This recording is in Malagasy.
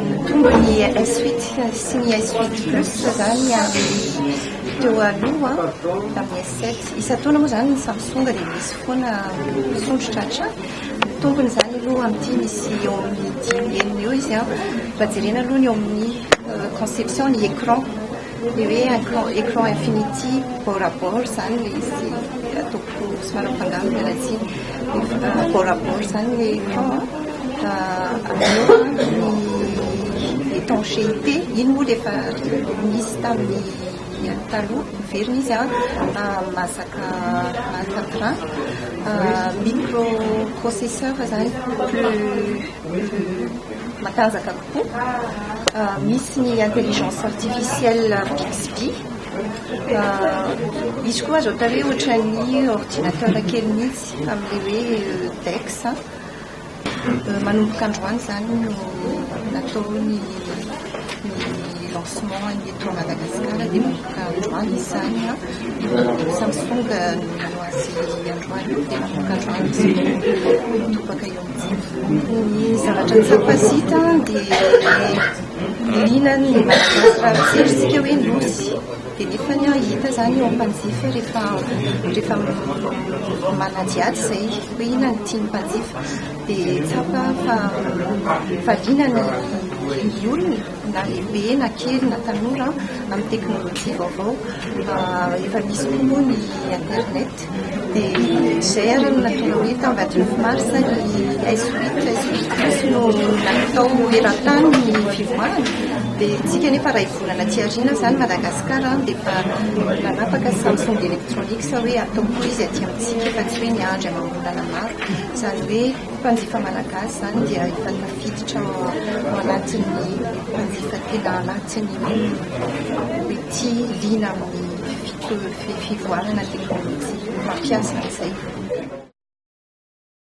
Mitombo ny S8 sy ny S8 Plus izany amin'ny teo aloha tamin'ny S7. Isan-taona moa izany ny Samsung dia misy foana misondrotra hatrany. Ny tombony izany aloha amin'ity misy eo amin'ny dimy enina eo izy. Raha jerena aloha ny eo amin'ny conception ny écran, ilay hoe écran infinity bord à bord izany ilay izy, ataoko somary mifangaro miala tsiny. Bord à bord izany ilay écran. Avy eo ny étanchéité, iny moa dia efa nisy tamin'ny taloha, miverina izy mahazaka train. Microprocesseur izany plus matanjaka kokoa. Misy ny intelligence artificielle Bixby. Izy koa azo atao hoe ohatran'ny ordinateur kely mihitsy amin'ilay hoe DeX. Manomboka androany izany no natao ny lancement ny eto Madagasikara dia manomboka androany izy izany. Samsung no nanao azy androany dia manomboka androany izy no mitobaka eo amintsika. Ny zavatra tsapa sy hita dia liana ny Malagasy raha mijery isika hoe nosy dia nefa hita izany eo amin'ny mpanjifa rehefa rehefa manadihady izay hoe inona no tian'ny mpanjifa dia tsapa fa fa liana ny ny olona na lehibe na kely na tanora amin'ny teknolojia vaovao. Efa misy koa moa ny internet dia izay ary no nahatonga hoe tamin'ny 29 mars ny S8, S8 plus no natao eran-tany ny fivoahana dia tsika nefa iray volana aty aoriana izany Madagasikara dia efa nanapaka Samsung Electronics hoe atao koa izy aty amintsika fa tsy hoe niandry amam-bolana maro. Izany hoe mpanjifa malagasy izany dia efa tafiditra ao anatin'ny mpanjifa tena anatin'ny hoe tia liana amin'ny fivoarana teknolojia mampiasa an'izay.